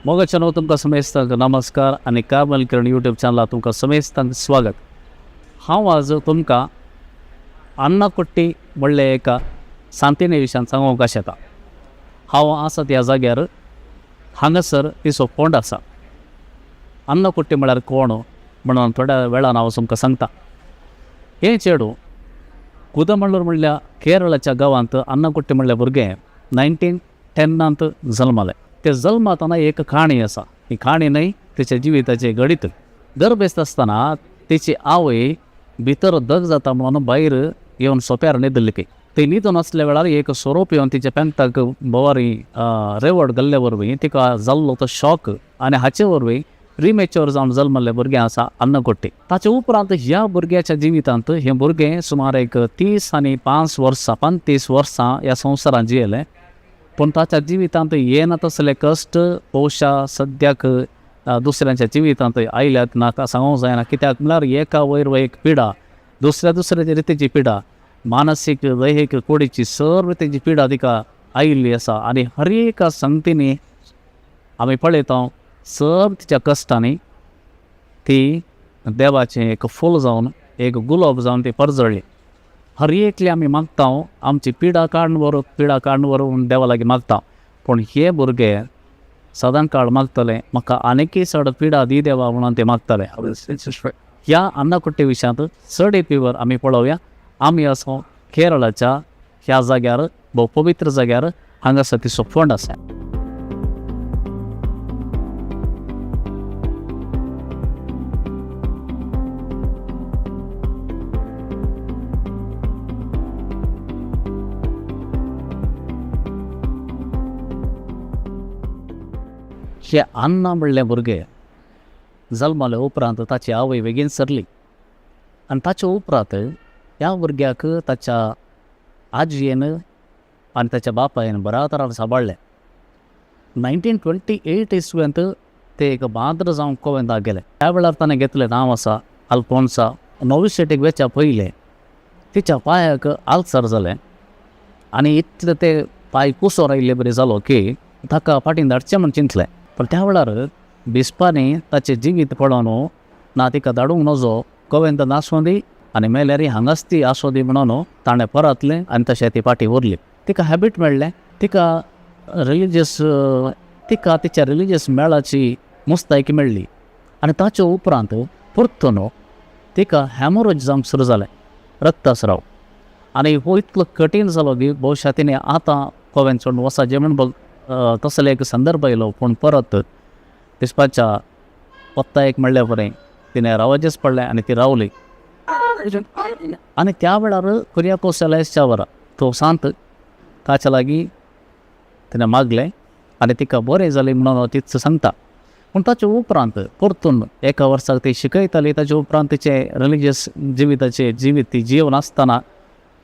मोगाच्यानो तुमकां समेस्तांक नमस्कार आनी कार्मल किरण यूट्यूब चॅनलार तुमकां समेस्तांक स्वागत. हांव आज तुमकां अन्नाकुट्टी म्हणले एका सांतिने विशयान सांगूंक आशेता. हांव आसा त्या जाग्यार हांगासर तिचो फोंड आसा. अन्नाकुट्टी म्हळ्यार कोण म्हणून थोड्या वेळान हांव तुमकां सांगता. हें चेडूं कुदमल्लूर म्हणल्या केरळाच्या गांवांत अन्नाकुट्टी म्हणल्या भुरगें 1910 जल्मलें. ते जल्मतना एक काणी आसा. ही काणी न्हय, तिच्या जिविताचें गणीत. गर्भेस्त आसतना तिची आवय भितर दग जाता म्हणून भायर येवन सोप्यार न्हिदली खंय. ती न्हिदून आसल्या वेळार एक सोरोप येवन तिच्या पेंताक भोवारी रेवड घाल्ले वरवीं तिका जाल्लो तो शॉक आनी हाचे वरवीं प्रिमेच्योर जावन जल्मल्लें भुरगें आसा अन्नकोट्टी. ताचे उपरांत ह्या भुरग्याच्या जिवितांत हें भुरगें सुमार एक 30 आनी 5 वर्सां 35 वर्सां ह्या संवसारांत जियेलें. पूण ताच्या जिवितांत येना तसले कश्ट बहुशा सद्याक दुसऱ्यांच्या जिवितांत आयल्यात नाका सांगूंक जायना. कित्याक म्हळ्यार एका वयर एक पिडा, दुसऱ्या दुसऱ्याच्या रितीची पिडा, मानसीक दैहीक कुडीची सर्व तेजी पिडा तिका आयिल्ली आसा. आनी हर एका संगतींनी आमी पळयता सर्व तिच्या कश्टांनी ती देवाचें एक फूल जावन एक गुलाब जावन ती परजळ्ळी. हर एकली आमी मागता आमची पिडा काडून व्हरू, पिडा काडून व्हरू म्हूण देवा लागीं मागता. पूण हे भुरगे सदां काळ मागतले म्हाका आनीकय चड पिडा दी देवा म्हणून ते मागतले. ह्या अन्नाकुट्टी विशयांत चड एक विवर आमी पळोवया. आमी असो केरळाच्या ह्या जाग्यार भोव पवित्र जाग्यार हांगासर तिचो फोंड आसा. हे अन्ना म्हणलें भुरगें जल्मले उपरांत ताची आवय बेगीन सरली आनी ताचे उपरांत ह्या भुरग्याक ताच्या आजयेन आनी ताच्या बापायन बऱ्या तरान सांबाळ्ळें. 1928 इसवेंत ते एक बांद्र जावन कोवेंताक गेले. त्या वेळार ताणें घेतलें नांव आसा अल्फोन्सा. नोविसेटीक वेच्या पयलें तिच्या पांयाक आल्सर जालें आनी इतले ते पांय कुसोर आयिल्ले बरी जालो की ताका फाटीं धाडचें म्हूण चिंतलें. पूण त्या वेळार बिस्पांनी ताचें जिवीत पळोवन ना तिका धाडूंक नजो, कोवेंतान आसूं दी आनी मेल्यार हांगाच ती आसूं दी म्हणून ताणें परतलें आनी तशें ती फाटीं उरली. तिका हॅबीट मेळ्ळें, तिका रिलिजियस तिका तिच्या रिलिजियस मेळाची मुस्तायकी मेळ्ळी आनी ताचे उपरांत परतून तिका हॅमोरोज जावंक सुरू जालें, रक्तस्राव. आनी हो इतलो कठीण जालो की बहुशा तिणें आतां कोवेंत सोडून वचपाचें म्हूण तसलो एक संदर्भ आयलो. पूण परत बिस्पाच्या पत्ता एक म्हणल्या बरें तिणें रावचेंच पडलें आनी ती रावली. आनी त्या वेळार कुरियाकोस एलायस चावरा तो सांत ताच्या लागीं तिणें मागलें आनी तिका बरें जालें म्हणून तीच सांगता. पूण ताचे उपरांत परतून एका वर्साक ती शिकयताली. ताचे उपरांत तिचें रिलिजियस जिविताचें जिवीत ती जिवन आसतना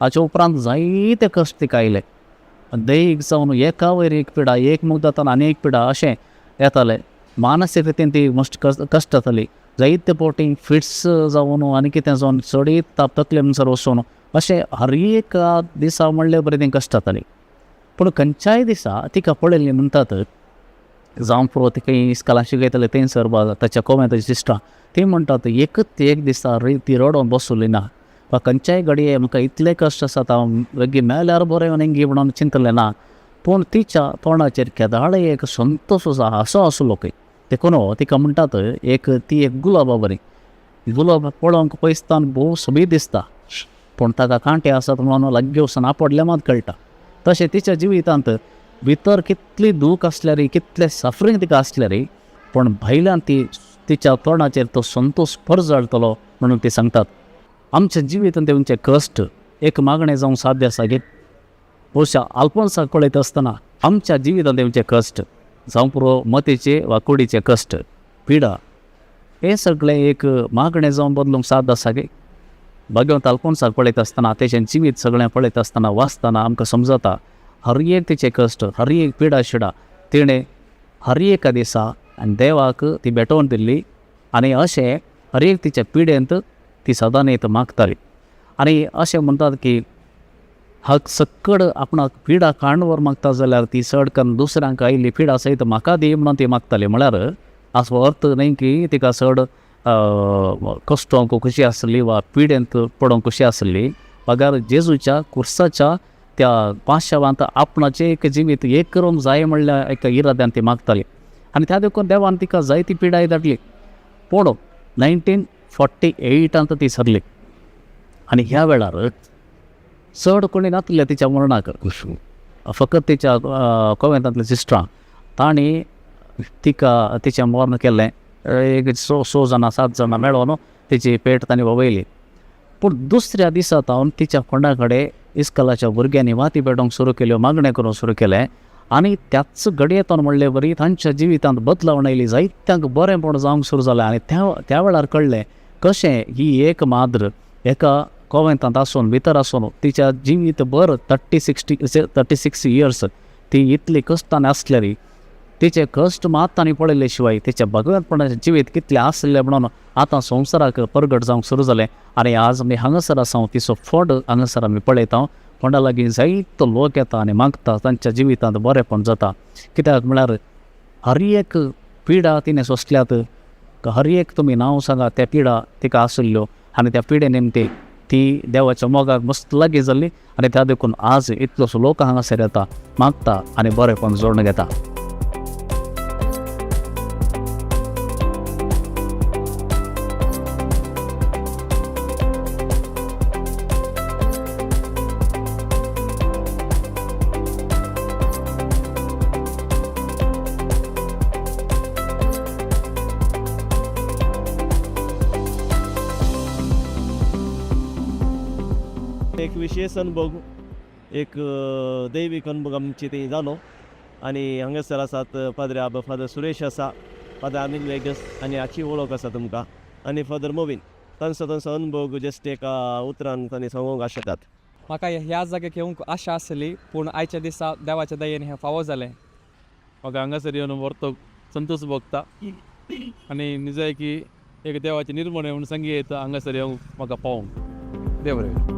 ताचे उपरांत जायते कश्ट तिका आयले. दैहीक जावन एका वयर एक पिडा, एक मुक्त जातना आनी एक पिडा अशें येतालें. मानसीक रितीन ती मस्ट कश्ट जाताली. जायते फावटी फिट्स जावन आनी कितें जावन चडीत ताप तकले म्हणसर वचून अशें हर एका दिसा म्हणले बरें ती कश्ट जाताली. पूण खंयच्याय दिसा तिका पळयली म्हणटात जावं पुरो ती खंय इस्कालान शिकयताले थंयसर ताच्या कोवेंताची सिस्टरां ती म्हणटात एकच एक दिसा ती रडोन बसली ना वा खंयच्याय घडये म्हाका इतले कश्ट आसात हांव बेगीन मेल्यार बरें आनी म्हणून चिंतलें ना. पूण तिच्या तोंडाचेर केदाळ एक संतोश आसा हांसो आसलो खंय. देखून तिका म्हणटात एक ती एक गुलाबा बरी. गुलाब पळोवंक पयसतान भोव सोबीत दिसता पूण ताका कांटे आसात म्हणून लागीं वचून आपडलें मात कळटा. तशें तिच्या जिवितांत भितर कितली दूख आसल्यारय कितलें सफरींग तिका आसल्यारय पूण भायल्यान ती तिच्या तोंडाचेर तो संतोश परजळटलो म्हणून ती सांगतात. आमच्या जिवितांत तेंचे कश्ट एक मागणें जावंक साध्य आसा की बहुशा आल्फोन्साक पळयता आसतना आमच्या जिवितांत तेंचे कश्ट जावं पुरो मतीचे वा कुडीचे कश्ट पिडा हें सगळें एक मागणें जावन बदलूंक साध्य आसा की भाग्यवंत आल्फोन्साक पळयता आसतना तेचें जिवीत सगळें पळयता आसतना वाचतना आमकां समजता हर एक तिचे कश्ट हर एक पिडा शिडा तिणें हर एका दिसा आनी देवाक ती भेटोवन दिल्ली आनी अशें हर एक तिच्या पिडेंत ती सदांच मागताली. आनी अशें म्हणटात की हक सक्कड आपणाक पिडा काणवर मागता जाल्यार ती चड करून दुसऱ्यांक आयिल्ली पिडा सयत म्हाका दी म्हणून ती मागताली. म्हळ्यार हाचो अर्थ न्हय की तिका चड कश्टोंक खुशी आसली वा पिडेंत पडोवंक खुशी आसली, बगर जेजूच्या कुर्साच्या त्या पाशावांत आपणाचें एक जिवीत एक करूंक जाय म्हणल्या एका इराद्यान ती मागताली आनी त्या देखून देवान तिका जायती पिडाय धाडली. पूण 1948 ती सरली आनी ह्या वेळार चड कोणी नातले तिच्या मरणाक, फकत तिच्या कोवेंतांतल्या सिस्टरां तांणी तिका तिचें मर्ण केल्लें. एक स जाणां 7 जाणां मेळोन तिची पेट तांणी वळयली. पूण दुसऱ्या दिसा तावन तिच्या फोंडा कडेन इस्कलाच्या भुरग्यांनी वाती पेटोवंक सुरू केल्यो, मागणें करूंक सुरू केलें आनी त्याच घडयेंतून म्हणले बरी तांच्या जिवितांत बदलावण आयली, जायत्यांक बरेंपण जावंक सुरू जालें. आनी त्या वेळार कळ्ळें कशें ही एक माद्र एका कोवेंतांत आसून भितर आसून तिच्या जिवीत भर 36 इयर्स ती इतली कश्टान आसल्यारी तिचे कश्ट मात तांणी पळयले शिवाय तिच्या भगवंतपणाचें जिवीत कितलें आसलें म्हणून आतां संवसाराक परगट जावंक सुरू जालें. आनी आज आमी हांगासर आसा, तिचो फोंड हांगासर आमी पळयता. फोंडा लागीं जायतो लोक येता आनी मागता, तांच्या जिवितांत बरेंपण जाता. कित्याक म्हळ्यार हर एक पिडा तिणें सोंसल्यात, हर एक तुमी नांव सांगा त्या पिडा तिका आशिल्ल्यो आनी त्या पिडे निमती ती देवाच्या मोगाक मस्त लागीं जाल्ली आनी त्या देखून आज इतलोसो लोक हांगासर येता, मागता आनी बरेंपण जोडून घेता. एक विशेष अनुभव, एक दैवीक अनुभव आमची ती जालो. आनी हांगासर आसात फादर आबा, फादर सुरेश आसा, फादर अनिल वेगस आनी हाची वळख आसा तुमकां, आनी फादर मोविन. तांचो तांचो अनुभव जस्ट एका उतरान तांणी सांगूंक आशेतात. म्हाका ह्या जाग्याक येवंक आशा आसली, पूण आयच्या दिसा देवाच्या दयेन हें फावो जालें. म्हाका हांगासर येवन व्हरतो संतोश भोगता आनी निजाय की एक देवाची निर्मणी म्हणून संगी येता हांगासर येवंक म्हाका पावोवंक. देव बरें.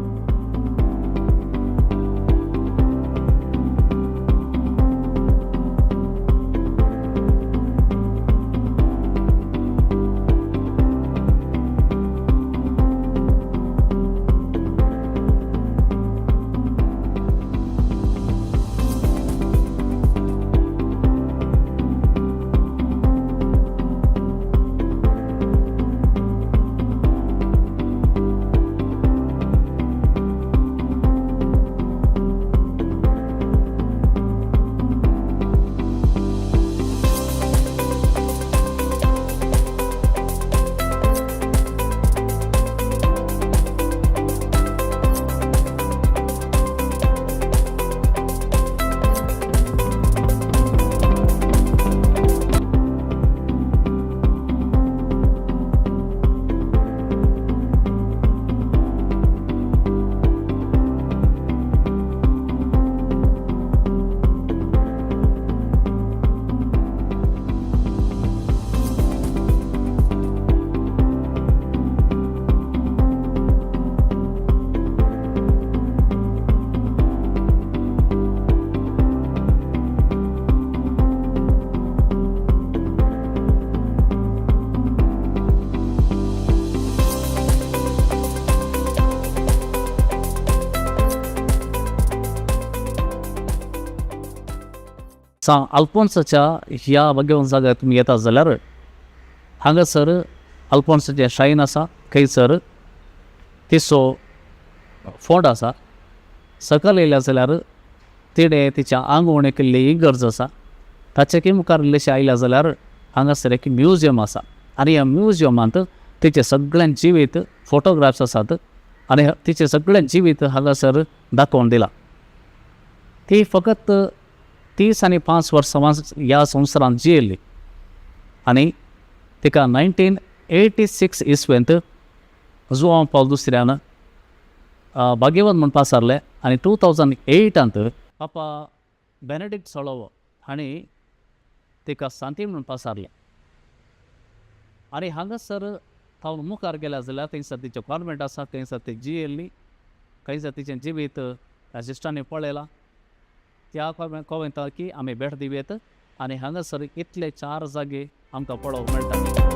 सांत आल्फोन्साच्या ह्या भाग्यवंत जाग्यार तुमी येता जाल्यार हांगासर आल्फोन्साचें श्रायन आसा, थंयसर तिचो फोंड आसा. सकयल येयल्या जाल्यार तिणें तिच्या आंगवण केल्ली इगर्ज आसा. ताचे मुखार इल्लेशें आयल्या जाल्यार हांगासर एक म्युजियम आसा आनी ह्या म्युजियमांत तिचें सगळें जिवीत फोटोग्राफ्स आसात आनी तिचें सगळें जिवीत हांगासर दाखोवन दिलां. ती फकत 30 आनी 5 वर्सां ह्या संवसारांत जियेल्ली आनी तिका 1986 इसवेंत जुआंव पावल दुसऱ्यान भाग्यवंत म्हूण पासारलें आनी 2008 पापा बेनेडिक्ट सोळोवो हांणी तिका सांती म्हणून पासारलें. आनी हांगासर थावन मुखार गेल्या जाल्यार थंयसर तिचें कॉन्वेंट आसा, थंयसर ती जियेल्ली, थंयसर तिचें जिवीत ह्या सिस्टरांनी पळयलां त्या कोवेंताकी आमी भेट दिवयेत आनी हांगासर इतले 4 जागे आमकां पळोवंक मेळटा.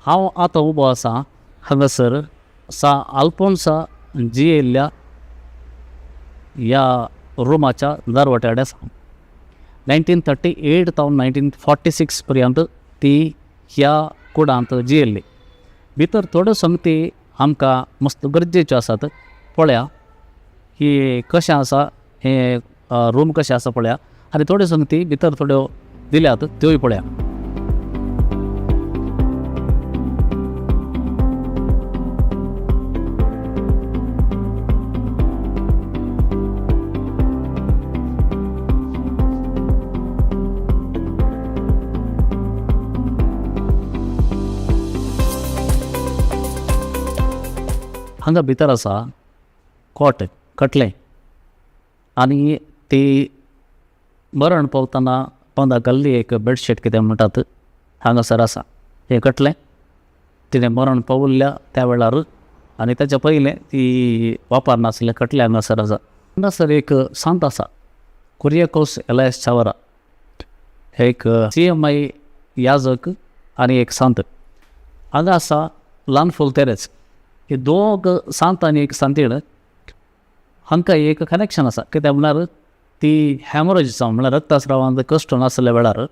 हांव आतां उबो आसा हांगासर सा आल्फोन्सा जियेल्ल्या ह्या रुमाच्या दरवट्या कडेन आसा. 1938 तावन 1946 पर्यंत ती ह्या कुडांत जियेल्ली. भितर थोड्यो संगती आमकां मस्त गरजेच्यो आसात. पळया ही कशें आसा हें रूम कशें आसा पळया आनी थोड्यो संगती भितर थोड्यो दिल्यात त्योय पळया. हांगा भितर आसा कॉट कटलें आनी ती मरण पावतना पोंदा घाल्ली एक बेडशीट कितें म्हणटात हांगासर आसा. हें कटलें तिणें मरण पाविल्ल्या त्या वेळार आनी ताच्या पयलें ती वापरनासलें कटलें हांगासर आसा. हांगासर एक सांत आसा कुरियाकोस एलायस चावरा, हे एक CMI याजक आनी एक सांत. हांगा आसा ल्हान फूल तेरेज. हे दोग सांत आनी एक सांतीण हांकां एक कनेक्शन आसा. कित्याक म्हळ्यार ती हॅमरोज जावं म्हळ्यार रक्तस्रावांत कश्ट नासल्या वेळार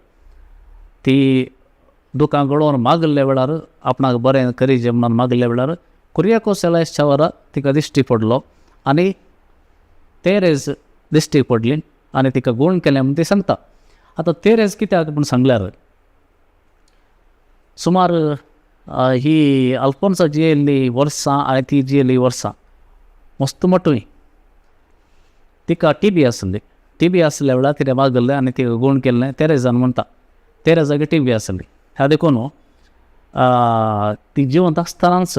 ती दुकां गळोवन मागिल्ल्या वेळार आपणाक बरें करीजे म्हणून मागिल्ल्या वेळार कुरियाकोस एलायस चावरा तिका दिश्टी पडलो आनी तेरेज दिश्टी पडली आनी तिका गूण केलें म्हूण ती सांगता. आतां तेरेज कित्याक म्हूण सांगल्यार सुमार ही अल्फोन्सा जियेल्ली वर्सां आनी ती जियेल्ली वर्सां मस्त मोटवी. तिका टीबी आसली. टीबी आसल्या वेळार तिणें मागल्लें आनी तिका गूण केल्लें तेरेजान म्हणटा. तेरेजाक टीबी आसली ह्या देखून ती जिवंत आसतनाच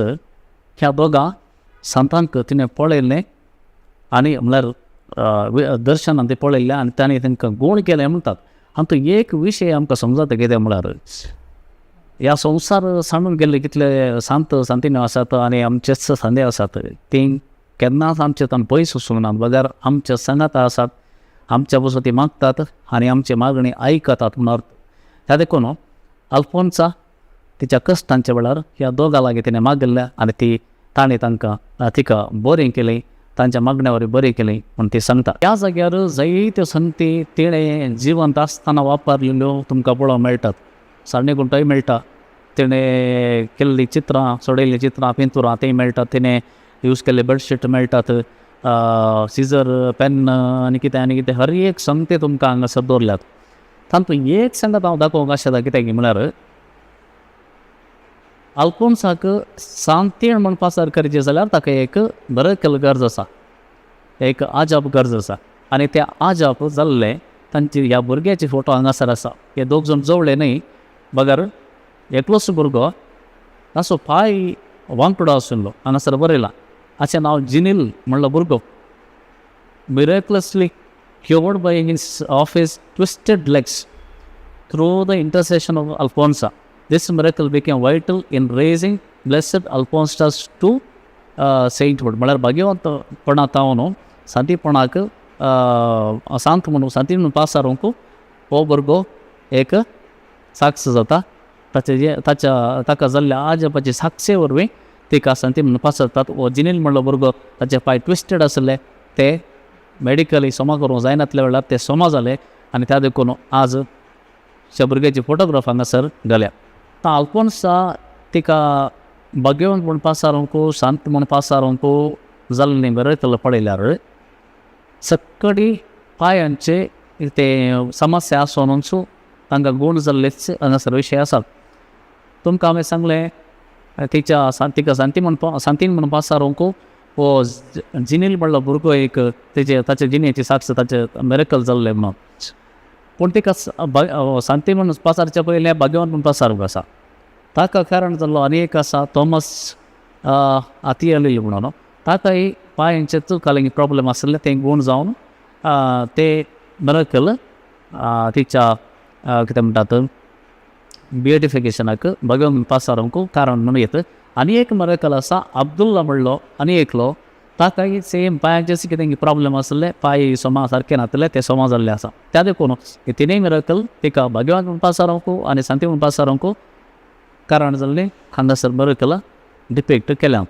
ह्या दोगां सांतांक तिणें पळयल्लें आनी म्हळ्यार दर्शनान तें पळयल्लें आनी ताणें तांकां गूण केलें म्हणटात. हातूंत एक विशय आमकां समजता कितें म्हळ्यार ह्या संवसार सांडून गेल्ले कितले सांत सांतिन्यो आसात आनी आमचेच सांदे आसात तीं केन्नाच आमचे तान पयस वचूंक ना, बगर आमच्या सांगाता आसात, आमच्या पसून ती मागतात आनी आमची मागणी आयकतात म्हूण अर्थ. ह्या देखून अल्फोन्सा तिच्या कश्टांच्या वेळार ह्या दोगां लागीं तिणें मागिल्लें आनी ती ताणें तांकां तिका बरें केली, तांच्या मागण्या वरवीं बरें केली म्हूण ती सांगता. ह्या जाग्यार जायत्यो संगती तिणें जिवंत आसतना वापरलेल्यो तुमकां पळोवंक मेळटात. सारणी गुंटोय मेळटा, तिणें केल्लीं चित्रां सोडयल्लीं चित्रां पिंतुरां तीं मेळटात, तिणें यूज केल्ले बेडशीट मेळटात, सिजर पेन आनी कितें आनी कितें हर एक संगती तुमकां हांगासर दवरल्यात. तातूंत एक सांगत हांव दाखोवंक आशेता कित्याक म्हळ्यार अल्फोन्साक सांतीण म्हूण पासार करचें जाल्यार ताका एक बरें केल्लो गरज आसा, एक आजाप गरज आसा आनी तें आजाप जाल्लें तांची ह्या भुरग्याची फोटो हांगासर आसा. हे दोग जाण जवळे न्हय बगर एकलोच भुरगो ताचो पांय वांकडो आशिल्लो हांगासर बरयलां. हाचें नांव जिनील म्हणलो भुरगो. Miraculously cured by his of his twisted legs through the intercession of Alphonsa. This miracle became vital in raising blessed Alphonsus to sainthood. म्हळ्यार भाग्यवंतपणा तावन सांतीपणाक सांत म्हणून सांती म्हणून पासारूंक हो भुरगो एक साक्ष जाता. ताचे जे ताच्या ताका जाल्ल्या आजपाचे साक्षे वरवीं तिका सांती म्हणून पासरतात. हो जिनील म्हणलो भुरगो ताचे पांय ट्विस्टेड आसले ते मेडिकली सोमा करूंक जायनातल्या वेळार ते सोमा जाले आनी त्या देखून आज त्या भुरग्याची फोटोग्राफ हांगासर घाल्या. आतां अल्फोन्सा तिका भाग्यवंत म्हूण पासारूंक शांत म्हूण पासारूंक जाल्लें बरयतलो पळयल्यार सक्कडी पांयांचे ते समस्या आसोनूच तांकां गूण जाल्लेच हांगासर विशय आसात. तुमकां हांवें सांगलें तिच्या तिका सांती म्हूण सांतीन म्हूण पासारूंक हो जिनील म्हणलो भुरगो एक तेजे ताचे जिणेची साक्ष ताचे मिरेकल जाल्लें म्हणून. पूण तिका सांती म्हणून पासारच्या पयलें भाग्यवान म्हूण पासारूंक आसा. ताका कारण जाल्लो आनी एक आसा थॉमस आतियाली म्हणून, ताकाय पांयांचेच कालिंग प्रॉब्लम आशिल्लें, तें गूण जावन ते मिरेकल तिच्या कितें म्हणटात बिएटिफिकेशनाक भगवान पासारूंक कारण म्हणून येता. आनी एक मिरेकल आसा अब्दुल्ला म्हणलो आनी एकलो, ताकाय सेम पांयांचेच कितें प्रॉब्लम आशिल्ले, पांय सोमा सारके नासले, ते सोमा जाल्ले आसा. त्या देखून हे तिनूय मिरेकल तिका भगवान म्हूण पासारूंक आनी सांती म्हूण पासारूंक कारण जाल्लें हांगासर मिरेकल डिपेक्ट केल्या.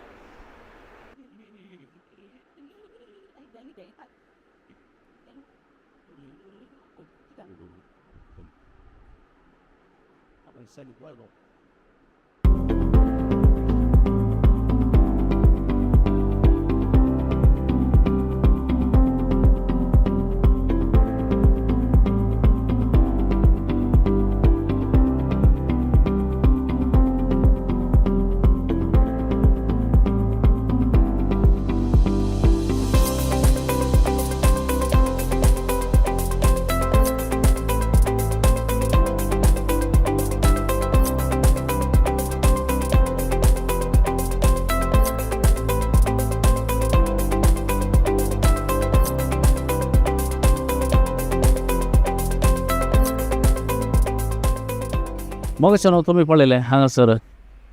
मोगेशानो तुमी पळयलें हांगासर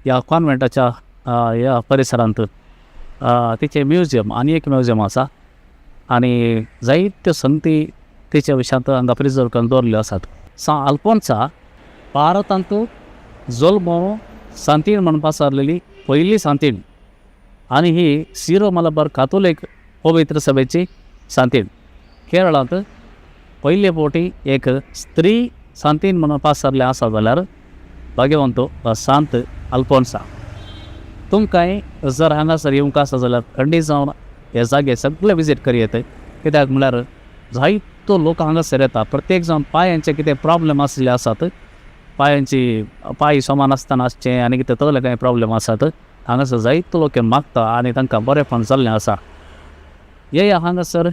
ह्या कॉन्वेंटाच्या ह्या परिसरांत तिचें म्युजियम आनी एक म्युजियम आसा आनी जायत्यो संती तिच्या विशयांत हांगा प्रिजर्व करून दवरिल्ल्यो आसात. सा आल्फोन्सा भारतांत जल्मो सांतीण म्हूण पासारलेली पयली सांतीण आनी ही सिरो मलबार कातोलीक पवित्र सभेची सांतीण. केरळांत पयले फावटी एक स्त्री सांतीण म्हणून पासारलें आसा जाल्यार भाग्यवंत सांत आल्फोन्सा. तुमकांय जर हांगासर येवंक आसा जाल्यार खंडीत जावन हे जागे सगळे विजीट करयेत, कित्याक म्हणल्यार जायतो लोक हांगासर येता. प्रत्येक जावन पांयांचे कितें प्रॉब्लम आशिल्ले आसात, पांयांची पांय समान आसतना आसचें आनी कितें तसले कांय प्रॉब्लम आसात, हांगासर जायतो लोक मागता आनी तांकां बरेंपण जाल्लें आसा. येया हांगासर,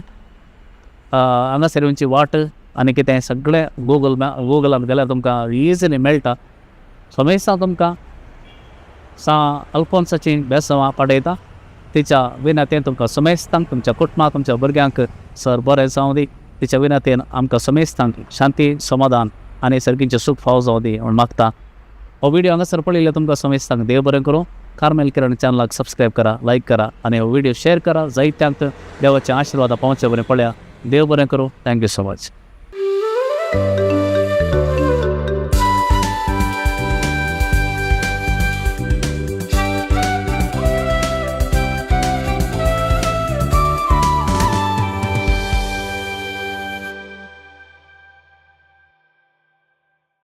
हांगासर येवची वाट आनी कितें सगळें गुगलांत गेल्यार तुमकां इजिली मेळटा. समेस्तां तुमकां सा अल्फोन्साची बेसवां पाडयता. तिच्या विनंतीन तुमकां समेस्तांक, तुमच्या कुटुंबाक, तुमच्या भुरग्यांक सर बरें जावं दी. तिच्या विनंतीन आमकां समेस्तांक शांती, समाधान आनी सर्गीचें सूख फावो जावं दी म्हूण मागता. हो व्हिडियो हांगासर पळयल्ल्या तुमकां समेस्तांक देव बरें करूं. कार्मेल किरण चॅनलाक सबस्क्रायब करा, लायक करा आनी हो व्हिडियो शेअर करा. जायत्यांक देवाचे आशिर्वाद पावचे बरें पळया. देव बरें करूं. Thank you so much.